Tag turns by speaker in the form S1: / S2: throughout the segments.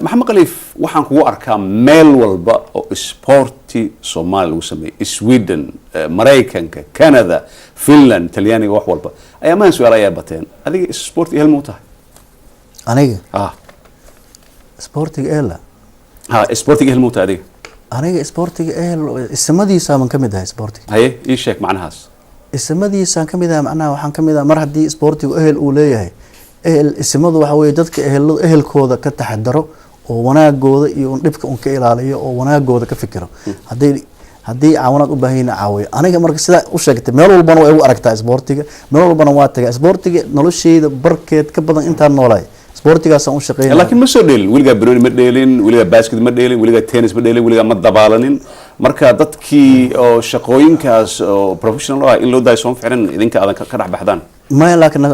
S1: Maxamed Khaliif, waxaan kugu arkaa meel walba oo isboorti Soomaaliya lagu sameeyey, Sweden, Maraykanka, Canada, Finland, Talyaaniga, wax walba. Ayaamahan su-aal ayaa bateen: adiga isboorti ehel ma u tahay?
S2: Aniga?
S1: Ah.
S2: Isboortiga ehla?
S1: Ha, isboortiga ehel ma u tahay adiga?
S2: Aniga isboortiga ehel, isimadiisaaban ka mid ahay isboortiga.
S1: Haye, ii sheeg macnahaas.
S2: Isimadiisaan ka mid ahay. Macnaha waxaan ka mid ahay, mar haddii isboortigu ehel uu leeyahay, ehel isimadu waxa weeye dadka ehel ehelkooda ka taxadaro oo wanaagooda iyo un dhibka un ka ilaaliyo oo wanaagooda ka fikiro, haddii caawinaad u baahan yihiin caawiyo. Aniga marka sidaa u sheegtay, meel walbana waa igu aragtaa isboortiga, meel walbana waa tagaa isboortiga. Nolosheyda barkeed ka badan intaan noolahay isboortigaasaan u shaqeynaya.
S1: Laakiin ma soo dheelin weligaa, banooni ma dheelin weligaa, basket ma dheelin weligaa, tennis ma dheelin weligaa, ma dabaalanin. Marka dadkii oo shaqooyinkaas oo professional ah in loo daayo sooma ficnan, idinka aadan ka dhex baxdaan?
S2: Maya, laakiin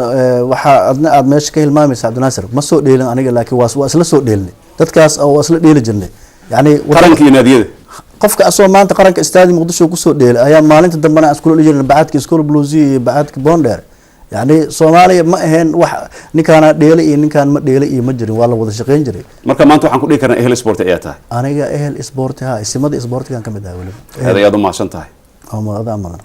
S2: waxaa adna aad meesha ka hilmaamaysa, Cabdinaasir, ma soo dheelin aniga, laakiin waa isla soo dheelinay dadkaas oo waa isla dheeli jirnay yani.
S1: Qaranka iyo naadiyada.
S2: Qofka asoo maanta qaranka Istaadi Muqdisho kusoo dheelay ayaa maalinta dambena aan iskula dheli jirnay bacaadka Iskool Blusia iyo bacaadka Boondheer. Yani Soomaaliya ma aheen wax ninkaana dheelay iyo ninkaan ma dheelay iyo ma jirin, waa la wada shaqeyn jiray.
S1: Marka maanta waxaan ku dhihi karnaa ehel sport ayaa tahay.
S2: Aniga ehel isboorti, ha, isimada isboortigan ka mid ah weliba.
S1: Aad ayaad u mahadsan tahay.
S2: Adaa mudan.